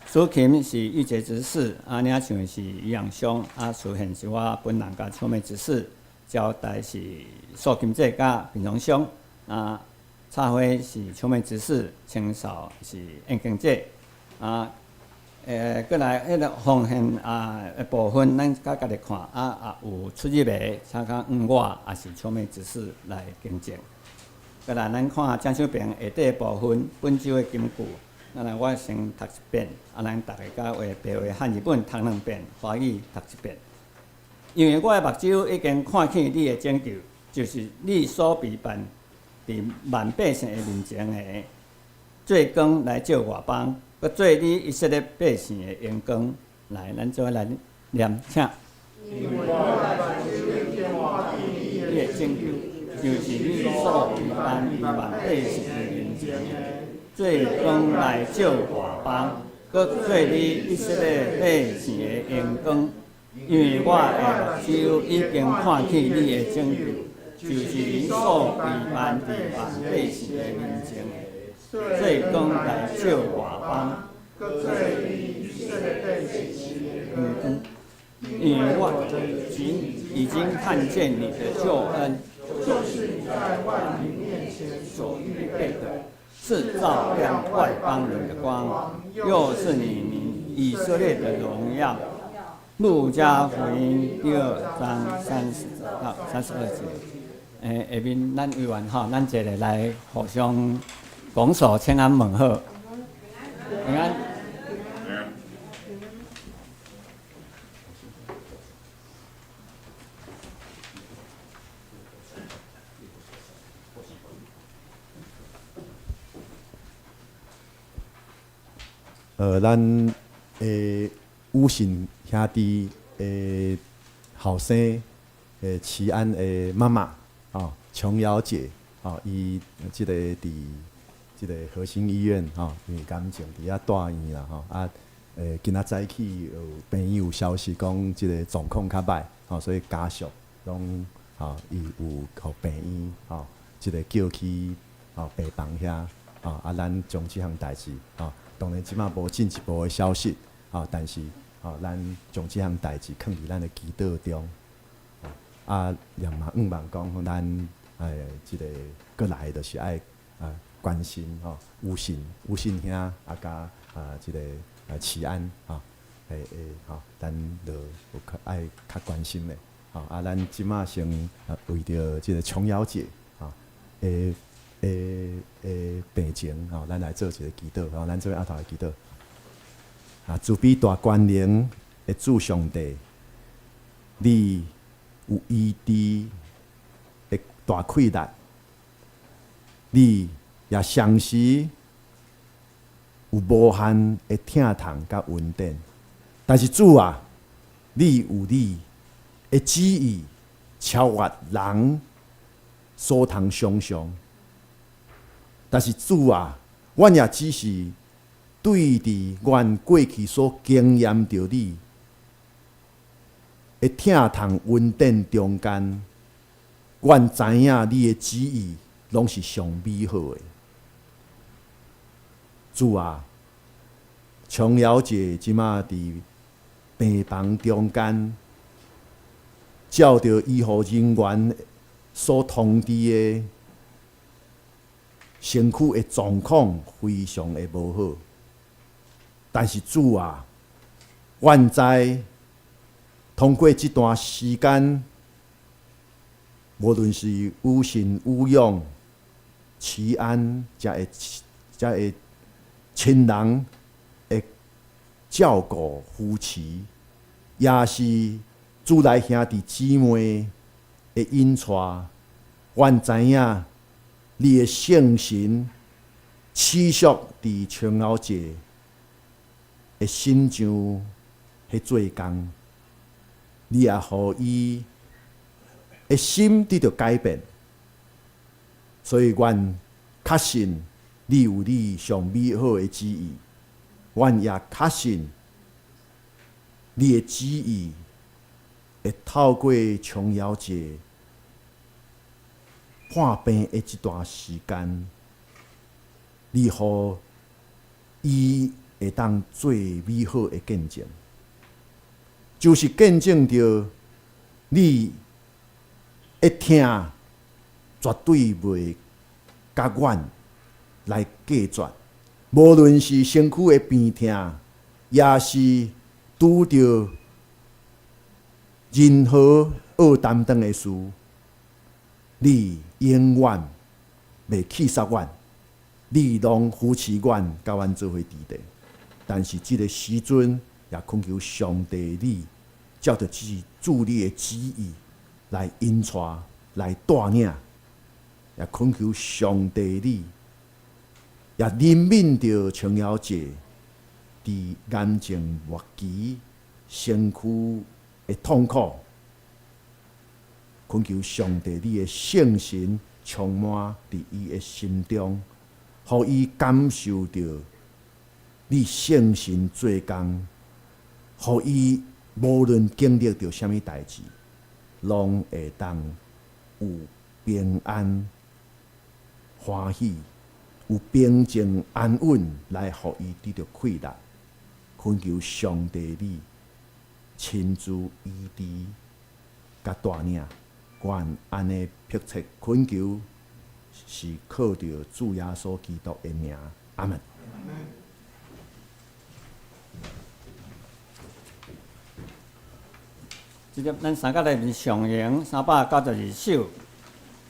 司琴是玉潔執事，啊，領唱的是余養兄，啊，司獻是我本人佮秋妹執事，招待是素琴姐佮平榮兄，啊，插花是秋妹執事，清掃是燕京姐。啊，過來彼个奉獻啊的部分，咱較家己看啊，也有出入的，請較我也是秋妹執事來行政。過來，咱看張秀平下底的部分，本週的金句，咱來我先讀一遍，啊，咱逐个共畫白話漢字本讀兩遍，華語讀一遍。因為我的目睭已經看見你的拯救，就是你所備辦佇萬百姓的面前的，做光來照外邦。閣做你以色列百姓的榮光，來，咱做伙來念，請。你的拯救，就是你所備辦佇萬百姓的面前的，做光來照外邦，閣做你以色列百姓的榮光。因為我的目睭已經看見你的拯救，就是你所備辦佇萬百姓的面前的。做光來照外邦，閣做你以色列百姓的榮光。因為我已經看見你的救恩，就是你在萬民面前所預備的，是照亮外邦人的光，又是你民以色列的榮耀。路加福音第二章30到32節。下面咱委員吼，咱一个來互相拱手請安問好。平安。咱的武信兄弟的後生，齊安的媽媽，哦，瓊瑤姐，哦，伊這个佇這个和興醫院，吼，因為癌症佇遐住院啦，吼，啊，今仔早起有病院有消息講，這個狀況較歹，吼，所以家屬攏，吼，伊有予病院，吼，這个叫去，吼，病房遐，吼，啊，咱將這項代誌，吼。當然，這馬無進一步的消息，吼，但是，吼，咱將這項代誌囥佇咱的祈禱中，啊，也嘛向望講，咱這个閣來就是愛啊關心吼，有信兄啊，佮啊這个啊齊安吼，吼，咱就有較愛較關心的，吼，啊，咱這馬先啊為著這個瓊瑤姐，吼，的病情吼，咱來做一个祈禱，吼，咱做阿頭來祈禱。啊，慈悲大權能的主上帝，你有醫治的大氣力，你也同時有無限的疼痛佮恩典。但是主啊，你有你的旨意超越人所通想象。但是主啊，阮也只是對佇阮過去所經驗著你的疼痛恩典中間，阮知影你的旨意攏是上美好的。主啊，瓊瑤姐這馬佇病房中間，照著醫護人員所通知的，身軀的狀況非常的無好，但是主啊，阮知通過這段時間，無論是有信有勇、齊安，才會親人的照顧扶持，也是主內兄弟姊妹的引帶，阮知影。你的聖神持續佇瓊瑤姐的身上彼做工，你也予伊的心得著改變，所以阮確信你有你上美好的旨意，阮也確信你的旨意會透過瓊瑤姐看病的這段時間，你予伊會當做美好的見證，就是見證著你的疼絕對袂共阮來隔絕，無論是身軀的病痛，也是拄著任何惡擔當的事，你永遠袂棄殺阮，你攏扶持阮，佮阮做伙佇咧。但是這个時陣，也懇求上帝你照著主你的旨意來引帶、來帶領，也懇求上帝你也憐憫著瓊瑤姐佇癌症末期身軀的痛苦。懇求上帝你的聖神充滿佇伊的心中，予伊感受著你聖神做工，予伊無論經歷著啥物代誌，攏會當有平安、歡喜、有平靜安穩，來予伊得著氣力。懇求上帝你親自醫治佮帶領。願按呢迫切懇求，是靠著主耶穌基督的名，阿門。這個咱三甲內面上行392首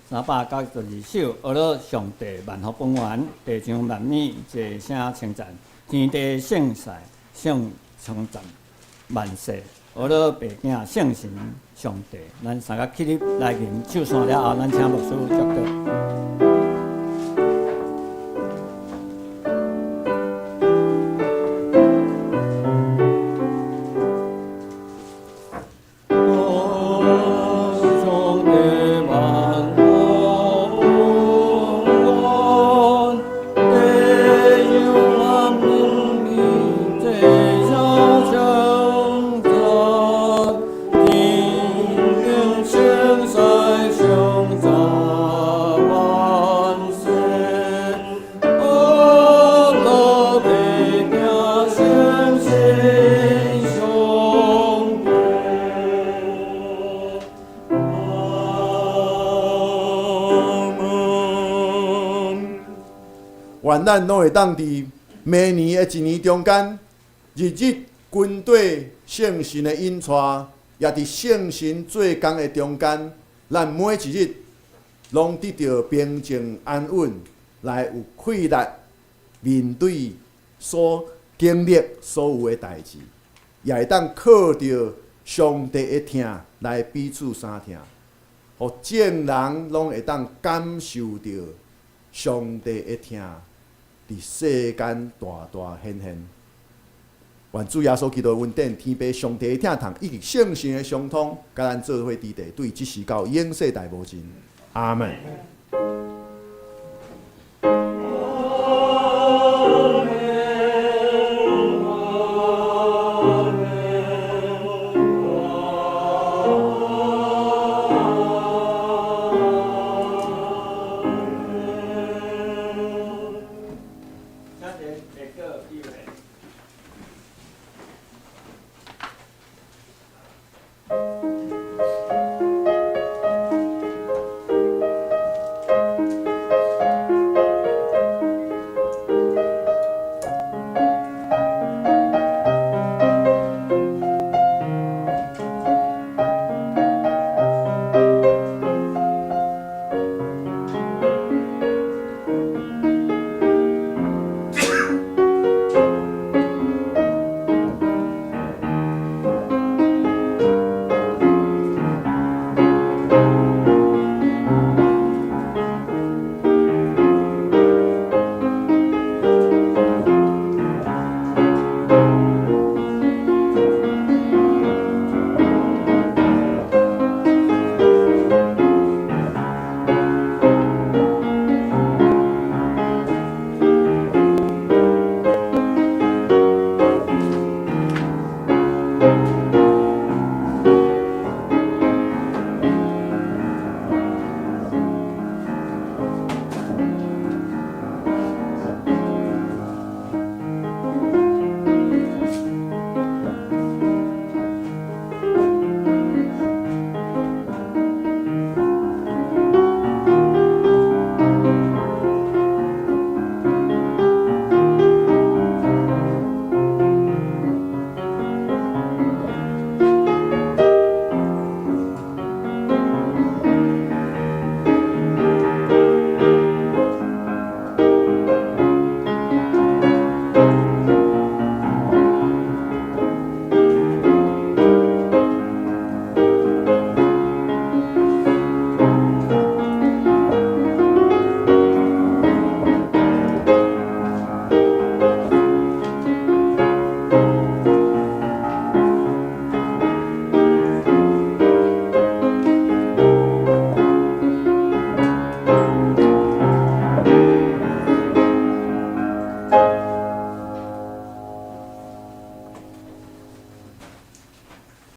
，392首，學了上帝萬福本源，地上萬物齊聲稱讚，天地聖世聖稱讚萬世，學了父囝聖神上帝，咱三甲起立來吟唱散了後，咱請牧師祝禱。願咱攏會當佇明年的一年中間，日日跟綴聖神的引帶，也佇聖神做工的中間，咱每一日攏得著平靜安穩，來有氣力面對所經歷所有的代誌，也會當靠著上帝的疼來彼此相疼，予眾人攏會當感受著上帝的疼佇世間大大顯現。願主耶穌基督的恩典、天父上帝的疼痛以及聖神的相通，佮咱做伙佇地，對這時到永世代無盡。阿門。